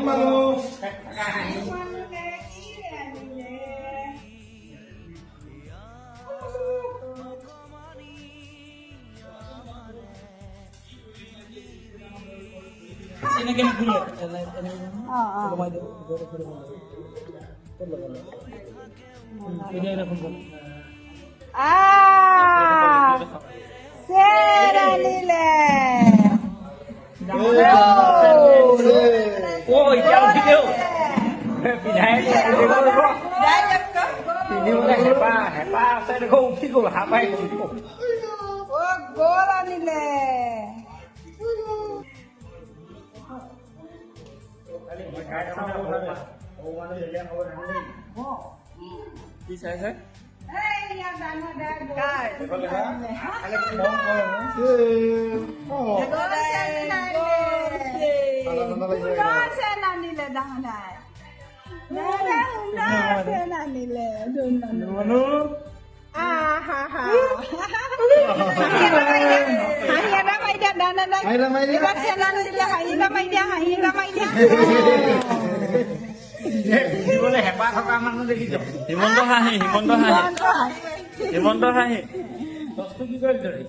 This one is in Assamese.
মানুহ। মানুহে কি আনিলে? এনেকে ঘূৰি এনেকে অ। কমাই দিওঁ, ওপৰত ঘূৰি। ক'ত লগালে এতিয়া? এৰকম কৰ। আহ, চেৰ আনিলে। অ, এতিয়া উঠিলেও পিন্ধাই পিন্ধিবলৈ হেঁপাহ আছে দেখোন। উঠি গ'ল, সাৰ পাই গ'ল। অ, গ'ল আনিলে। কি চাইছে? এইয়া ডাঙৰ দাই গ'ল। সুন্দৰ চেন আনিলে ডাঙৰ দাই। দাদা সুন্দৰ চেন আনিলে যোন মানুহ। মানুহ। আহা হা। হাঁহি এটা মাৰি দিয়া, হাঁহি এটা মাৰি দিয়া দাদা দাই। হাঁহি এটা মাৰি দিয়া। এইবাৰ চেন আনিলে, হাঁহি এটা মাৰি দিয়া, হাঁহি এটা মাৰি দিয়া। পিন্ধিবলৈ হেঁপাহ থকা মানুহ দেখিছ? হিমন্ত হাঁহি, হিমন্ত হাঁহি। হিমন্ত হাঁহি। হিমন্ত হাঁহি। দছটো কি কৰিল ধৰি?